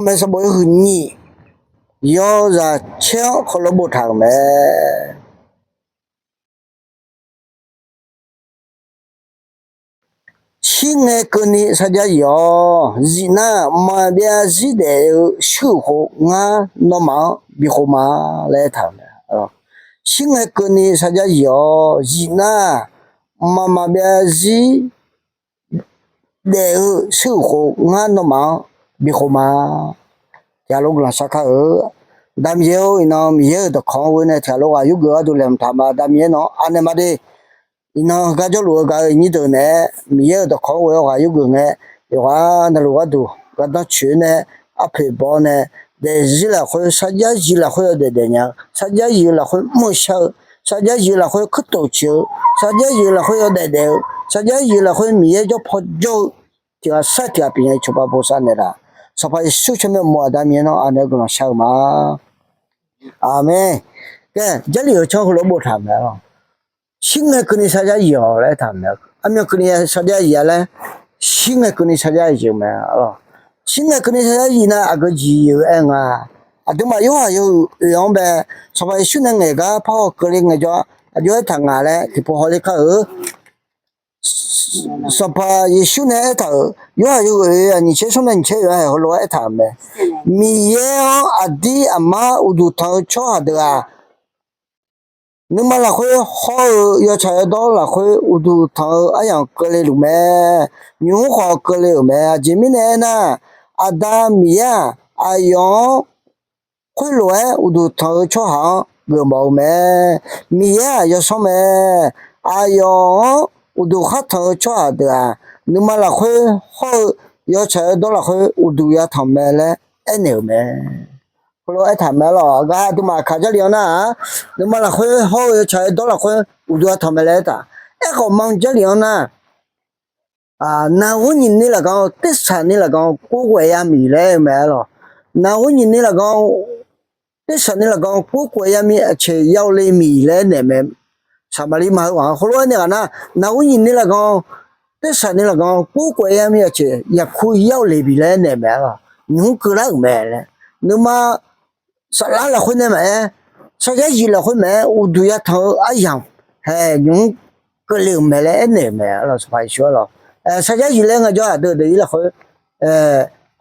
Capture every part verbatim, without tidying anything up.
Mae sanqbof yawhuiq nyiq, yawzaq caer-anr khawf lof boftaq-euq mae. Shir ngae keuvni sarjax yif-awq. Zifnar maqbyav zir daef-eu shuir-euq khof ngar nawmaf-anr bikhof ma laer aertaq-euq mae. Shir ngae keuvni sarjax yif-awq. Zifnar mqmaq maqbyav zir daef-eu shuir-euq khof ngar nawmaf-anr bikhof ma. Tiqghaq lof guiqlanq shar kar-eu. Aqda Miqyaer-or, iqnan Miqyaer-euq dawqkawq-anr ghoe nae tiqghaq lof ghaq yurgeuf gharduq laeqhmq taq ma. Aqda Miqyaer nawq anaeq ma de. Iqnan heugar jawrluf-eu gaq-eu iqnyir deuq naeq-aer Miqyaer-euq dawqkawq-anr ghoe-awr ghaq yurgeuf ngae, yawqghaq navluf gharduq gardanr coeq-eu nae, arpoeq baw-awr nae, daefzir lafkhoer sarjax yif lafkhoer yawdaef daefnya-eu, sarjax yif lafkhoer mr-eu shar-eu, sarjax yif lafkhoer kuirtof coeq-eu, sarjax yif lafkhoer yawdaef daef-eu, sarjax yif lafkhoer Miqyaer jawr paw jawr-eu, tiqghaq sar tiqghaq pyeufnya-eu cawba bosav naeqlaf. Sanqpaq Yeqsur tsawrmyanr uqmov Aqda Miqyaer nawr anaeq-aer guiqlanq shar-eu ma. Aqmeq. Khaer, Jarlif-euq canr heulof-aer boftaq-euq mae-awq. Shir ngae keuvni sarjax yif-awq laer aertaq-euq mae. Aqmyan keuvni sarjax yif-a laer, shir ngae keuvni sarjax yif-euq mae-awq. Shir ngae keuvni sarjax yif nar aqgeu jeq-eu aer nga. Aqduimaf Yorhaq yawhuiq oeq-anr bae, Sanqpaq Yeqsur nae ngaeq gar parhaw keuvle ngaejawr, aqjox aertaq nga laer tiqpov hawler kar-eu. Sanqpaq Yeqsur nae aertaq-euq, Yorhaq yawhuiq oeq-aq nyiqtser smr nae nyiqtser oeq-anr haeq heulof-aer aertaq-euq mae. Miqyaer-anr aqdir aqmar uqduq tanq-eu tsawrhaq deuq-aq, nuima lafkhoer hawr-eu yawtsaq yawdawr lafkhoer uqduq tanq-eu aryamq keuvle luf mae. Nymq-mr khawf keuvle-euq mae. Aqjeq mirnae aernar, Aqda Miqyaer-aq, aqyawf-anr khoerlof-aer uqduq tanq-eu tsawrhaq-anr geufmawf-eu mae. Miqyaer-aq yawsanr mae. Aqyawf-anr uqduq khar tanq-eu tsawrhaq deuq-aq, nuima lafkhoer hawr-eu yawtsaq yawdawr lafkhoer uqduq yatanq mae laer aernaeq-euq mae. Heulof-aer aertaq mae-awq. Aqgar aqduimaf aqkaq Jarlif-anr nar-aq, nuima lafkhoer hawr-eu yawtsaq yawdawr lafkhoer uqduq yatanq mae laer aertaq. Aerkhawf ma Jarlif-anr nar, naqghoer nyiq ni lafganr tersaq ni lafganr gor ghaef ya miq laer-eu mae-awq. Naqghoer nyiq ni lafganr tersaq ni lafganr gor ghaef ya mir aqceuq yawle miq laer naeq mae. Saqmaqliv ma heu ghaq-anr heulof-aer naeq ghaq nar, naqghoer nyiq ni lafganr tersaq ni lafganr gor ghaef ya mir aqceuq yaqkur yawle miq laer naeq mae-awq. Nymq-mr keuvlar-euq mae laer. Nuima saflar lafkhoer nae maqaer, sarjax yif lafkhoer maqaer, uqduq yatanq-eu aryamq haeq nymq-mr keuvle-euq mae laer aernaeq-euq mae-awq. Sanqpaq Yeqsur-awr lawq, sarjax yif laer ngaejawr aqdui daefzir lafkhoer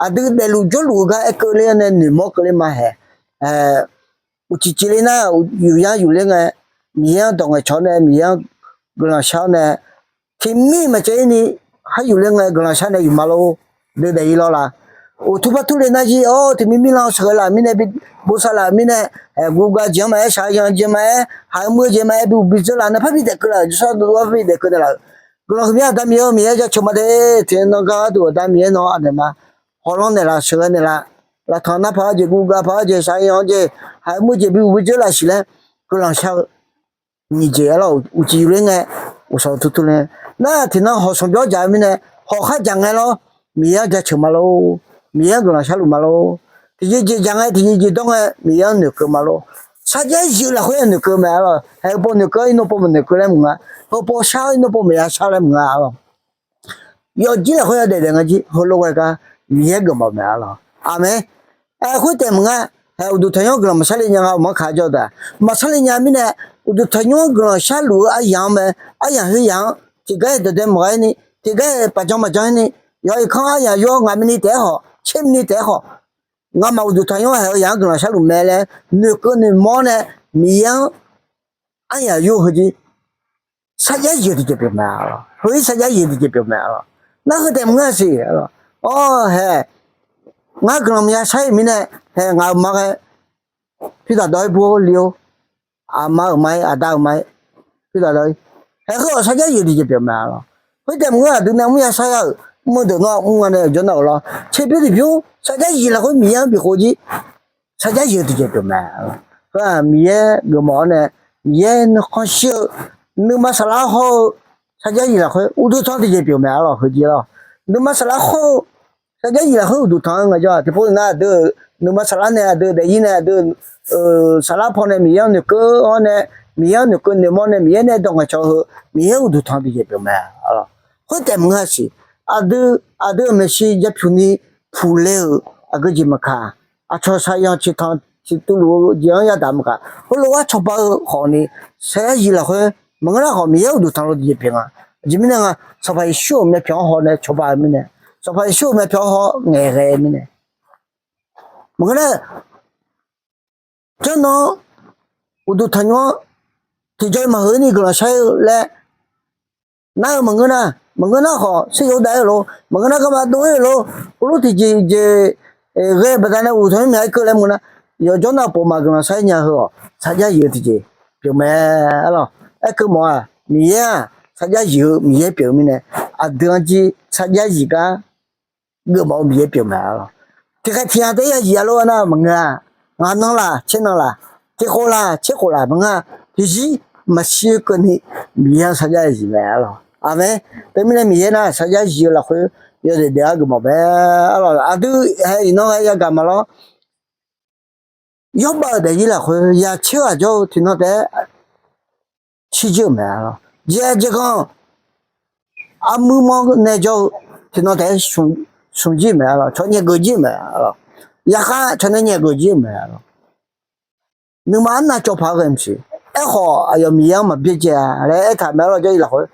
aqdui daefluf jawrluf-eu gar aer keuvle-awr nae noeqmawr keuvle ma haeq. Uqcif cifle nar, yufyar yufler ngae, Miqyaer-anr dawq ngaeqcawq-awr nae, Miqyaer-anr guiqlanq shar-awr nae, tiqmir maqcaev-ir ni, har yufler ngae guiqlanq shar nae yufma lor. Dui daef-ir lawr la. Uqtur par turle nar jir-awr, tiqmir mirlanr sheuqghae laf mirnae, bi bosav laf mirnae, guv gav jeq-anr maqaer, shaqyan jeq maqaer, haq-eu muiv-eu jeq maqaer, bi uqbi dzeur laf nae parbi daef keuv laf-euq, jawrshar dov-awr parbi daef keuv naeq laf-euq. Guiqlanq huiqmya Aqda Miqyaer-eu, Miqyaer jaceuq ma de. Tiqnan gar gharduq Aqda Miqyaer nawr anaeq ma. Hawlanr naeqlaf, sheuqghae naeqlaf, laqtanq nar paq-awr jeq, guv gav paq-awr jeq, shaqyan-awr jeq, haq-eu muiv-eu jeq, bi uqbi dzeur laf siq laer guiqlanq shar-eu nyiq jeq-aer lawr. Uqcif yufler ngae, uqshawq tur tur le. Nar tiqnan hawq sanqbyawr jaq-eu mirnae, hawq khar jaq ngae lawr. Miqyaer-anr jaceuq ma lor. Miqyaer-anr guiqlanq sharluf ma lor. Tiqjeq jeq jaq ngae, tiqjeq jeq dawr ngae, Miqyaer-anr noeqkeuv ma lor. Sarjax yif lafkhoer-aq noeqkeuv mae-awq. Haeq heupov noeqkeuv-awr irnur pov maqnoeqkeuv laer maqnga. Heupov shar-awr irnur pov maqya shar laer maqnga lawq. Yawfjir lafkhoer yawdaef daef nga jir, heulof ghae gar Miqyaer geufmawf mae-awq. Aqmeq. Khoertaef maqnga, haeq uqduq tanqnymr guiqlanq maqsharle nya nga, uqmanr kaq jawr-eu daq, maqsharle nya mirnae, uqduq tanqnymr-anr guiqlanq sharluf-eu aryamq-anr mae, aryamq khoeryamq-anr tiqgar-iq dawqdae maqgha-ir ni, tiqgar-iq paqjan maqjan-ir ni, yawq irkanr aryamq yur-awr ngaq mini taef-aer khawf, tser mini taef-aer khawf, ngamaf uqduq tanqnymr haeq-eu yamq-anr guiqlanq sharluf mae laer noeqkeuv noeqmawr-awr nae, Miqyaer-anr aryamq yur heujir sarjax yif-eu tiqjeq pyeuf mae-awq. Heujir sarjax yif-eu tiqjeq pyeuf mae-awq. Nar heutaef maqngeur-a siq. Awr haeq, ngar guiqlanq maqya shar-ir mirnae, haeq ngaq-euq ma ghae, pyurdaq dawq-aer bur-awr li-awr, aqma-euq ma-ir, aqda-euq ma-ir, pyurdaq dawq-ir, haeq heu-awq sarjax yif-eu tiqjeq pyeuf mae-awq. Khoertaef maqngeur-a, aqdui navmr ya shar ya-euq mr-eu deuq nawr mr nga nae jawr nar-awq lawr. Tser pyur tiqpyur sarjax yif lafkhoer Miqyaer-anr bikhof jir sarjax yif-eu tiqjeq pyeuf mae. Heu-aq Miqyaer geufmawf-awr nae, Miqyaer nuikhanr shir-eu, nuima saflar hawr-eu sarjax yif lafkhoer uqduq tanq tiqjeq pyeuf mae-awq. Heujir lawr, nuima saflar hawr-eu sarjax yif lafkhoer uqduq tanq-eu ngaejawr-aq, tiqpov nar aqdui-euq nuima saflar nae, aqdui-euq daefzir nae, aqdui-euq saflar paw nae Miqyaer-anr noeqkeuv-awr nae, Miqyaer-anr noeqkeuv noeqmawr nae, Miqyaer nae dawq ngaeqcawq heu, Miqyaer uqduq tanq tiqjeq pyeuf mae-awq. Khoertaef maqngeur-a siq. Aqdui, aqdui-euq maeqshi japyuq ni puqle-euq aqgeu jeq maqkaq, aqcawq saqyan ciqtanq ciqtuv luf-eu jeq-anr yadaq maqkaq, heulof-aer cawba-eu khawfni, saqyar yiq lafkhoer maqngeur nar khawf Miqyaer uqduq tanqlov tiqjeq pyeuf nga. Aqjeq mirnae nga, Sanqpaq Yeqsur-euq myavpyawq-anr haw nae cawba-eu mirnae, Sanqpaq Yeqsur-euq myavpyawq-anr haw ngaeqghae-eu mirnae, maqngeur nar janr nan-anr uqduq tanqnymr-anr tiqjawr maqheuq ni guiqlanq shar-ir-eu laer nar-eu maqngeur nar, maqngeur nar khawf siryof dav-ir-euq lor, maqngeur nar garma dov-ir-euq lor, heulof tiqjeq jeq ghae-eu baqdanae uqtanqnymr maqaer keuv laer maqngeur nar, yawqjawr nar pov maq guiqlanq shar-ir nya heu-awq, sarjax yiq-eu tiqjeq pyeufmae arlawq. Aerkeuv mawf-aq, Miqyaer-aq sarjax yiq-eu Miqyaer pyeuf-eu mirnae, aqdui-anr jir sarjax yiq gar geufmawf-eu Miqyaer pyeufmae arlawq. Tiqkhaeq tiqghaq taef-aer ya yiq-a lor nar maqngeur-a. Ngaq nan laq tser nan laq, tiq khof laq tser khof laq maqngeur-a. Tiqzir maqshir keuvni Miqyaer-anr sarjax yiq mae arlawq. Aqmeq. Teumirnae Miqyaer nar sarjax yiq-eu lafkhoer yawdaef daef-aer geufmawf mae arlawq. Aqdui hae iqnan ghae yagaq maqlawr. Yawrbav-euq daefzir lafkhoer ya tser ghaq jawr-eu tiqnan taef-aer shirjir-euq mae arlawq. Jeq-aer jeq ganq armuir mawr nae jawr-eu tiqnan taef-aer smq jir-euq mae arlawq. Cawq nyaef geuf jir-euq mae arlawq. Yarkhar cawq nae nyaef geuf jir-euq mae arlawq. Nuima arnav cawv paq-aer ghae maqsiq. Aerkhawf aqyawf Miqyaer-anr maqbyaerdzae-a laer aertaq mae arlawq. Jarlif lafkhoer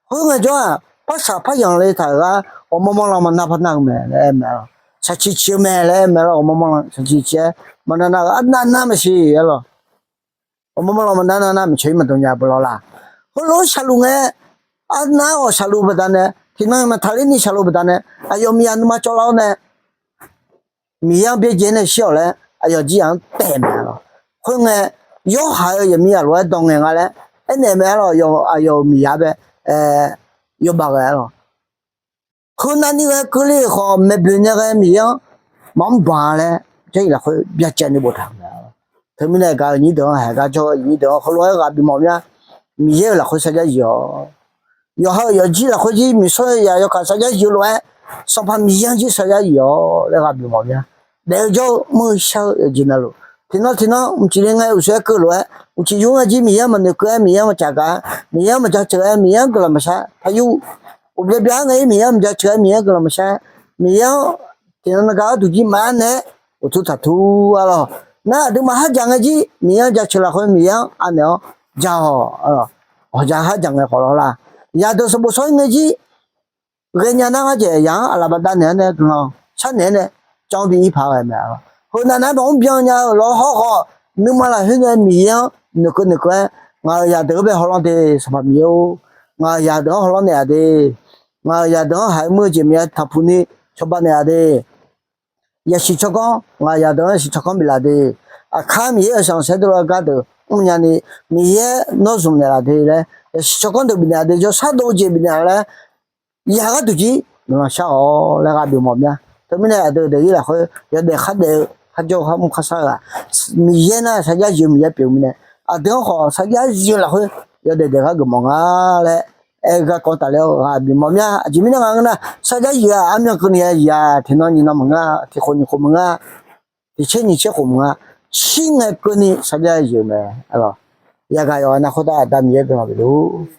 khoerngae jawr-aq, parsaq paryanq le taq-euq gar ghawqmawr mawr lan maqnar par nar-eu mae laer aer mae arlawq. Shaqciq ciq-eu mae laer aer mae arlawq. Ghawqmawr mawr lan shaqciq ciq-aer maqnar nar-eu arnav nar maqsiq arlawq. Ghawqmawr mawr lan maqnar nar nar maqcawq-ir maqdawq nya beular laq. Heulof-aer shaqluf ngae, arnav ghawq shaqluf baqdanae, tiqnan maqtaqler ni shaqluf baqdanae, aqyawf miqyaq nuima cawvlar-awr nae Miqyaer-anr byaerdzae nae shir-awq laer aqyawf jir yaq-anr taef mae arlawq. Khoerngae, yawrhaq-eu yaqmiqyaq lof-aer dawq ngaeq nga laer aernaeq mae arlawq. Aqyawf-euq miqyaq bae yawbav ghae arlawq. Heunav ni ghae keuvle-euq khawf maeqboeq nae ghae Miqyaer-anr maqmr banq laer Jarlif lafkhoer byacaevni boftaq-euq mae. Teumirnae gaq-euq nyir deuq-anr haeq gar jawr-eu nyir deuq-anr heulof-aer ghaq bimawf mya. Miqyaer-euq lafkhoer sarjax yiq-awq. Yawqha-euq yawqjir lafkhoer jir miqsawr yawqha yawkaq sarjax yiq-eu lof-aer, Sanqpaq Miqyaer-anr jir sarjax yiq-awq laer ghaq bimawf mya. Daef-eu jawr-eu mr-eu shar-eu jeq navluf, tiqnan tiqnan mqcif le ngae uqshoe aer keuv lof-aer uqcif yur ngae jir Miqyaer-anr maqnoeq keuv-aer, Miqyaer-anr maqcaq gaq-aer, Miqyaer-anr maqjaceuq-aer, Miqyaer-anr guiqlanq maqshar par yur. Uqbya bya-aer ngae-ir Miqyaer-anr maqjaceuq-aer, Miqyaer-anr guiqlanq maqshar-aer, Miqyaer-anr tiqnan navgaq gharduq jir maqaer nae-aer uqtur taqtur arlawq. Nar aqduimaf kharjaq ngae jir Miqyaer-anr jaceuq lafkhoer Miqyaer-anr anaeq-awr ja-awq. Hawqja kharjaq ngae khawf lawr la. Yaqdeuq sanqbof shawr-ir ngae jir ghaenya nar ngar jeq yaq-anr aqlaf bafdav naeq-aer nae guiqlanq sharnaeq-aer nae jan bi ir paq ghae mae arlawq. Heunav nav-aer maqmr byan nya-eu lawr hawr khawf, nuima lafkhoer nae Miqyaer-anr noeqkeuv noeqkeuv-aer, ngaq-euq yaqdeuq-anr bae hawlanr de Sanqpaq Miqyaer-or, ngaq-euq yaqdeuq-anr hawlanr naeq-a de, ngaq-euq yaqdeuq-anr haiq muir-eu jeq Miqyaer taqpuq ni cawba naeq-a de. Yasiq tsawrganr, ngaq yaqdeuq-anr yasiq tsawrganr biflaf de. Aqkar Miqyaer-euq sanqsaer dovlar gardeuq mrnya ni, Miqyaer nawr zmq naeqlaf de laer yasiq tsawrganr deuq bifnaeq-a de, jawrshar dov-eu jeq bifnaeq-a laer, yaq gharduq jir guiqlanq shar-awq laer ghaq bimawf mya. Teumirnae aqdui daefzir lafkhoer yawdaef khardaef-eu kharjawr-eu kharmr kharshar-eu-aq, Miqyaer nar sarjax yiq-eu Miqyaer pyeuf-eu mirnae, aqdui-anr khawf sarjax yiq-eu lafkhoer yawdaef daef gar geufmawf nga laer aer-eu garkawv tafler-awr ghaq bimawf mya. Aqjeq mirnae nga ngeur nar, sarjax yiq-aq armyan keuvni-a yiq-aq, tiqnan nyiq nan maqngeur-a, tiqkhof nyiq khof maqngeur-a, tiqtser nyiq tser khof maqngeur-a, shir ngae keuvni sarjax yiq-eu mae. Yagaq yawqha nar khoertav Aqda Miqyaer guiqlanq bif luf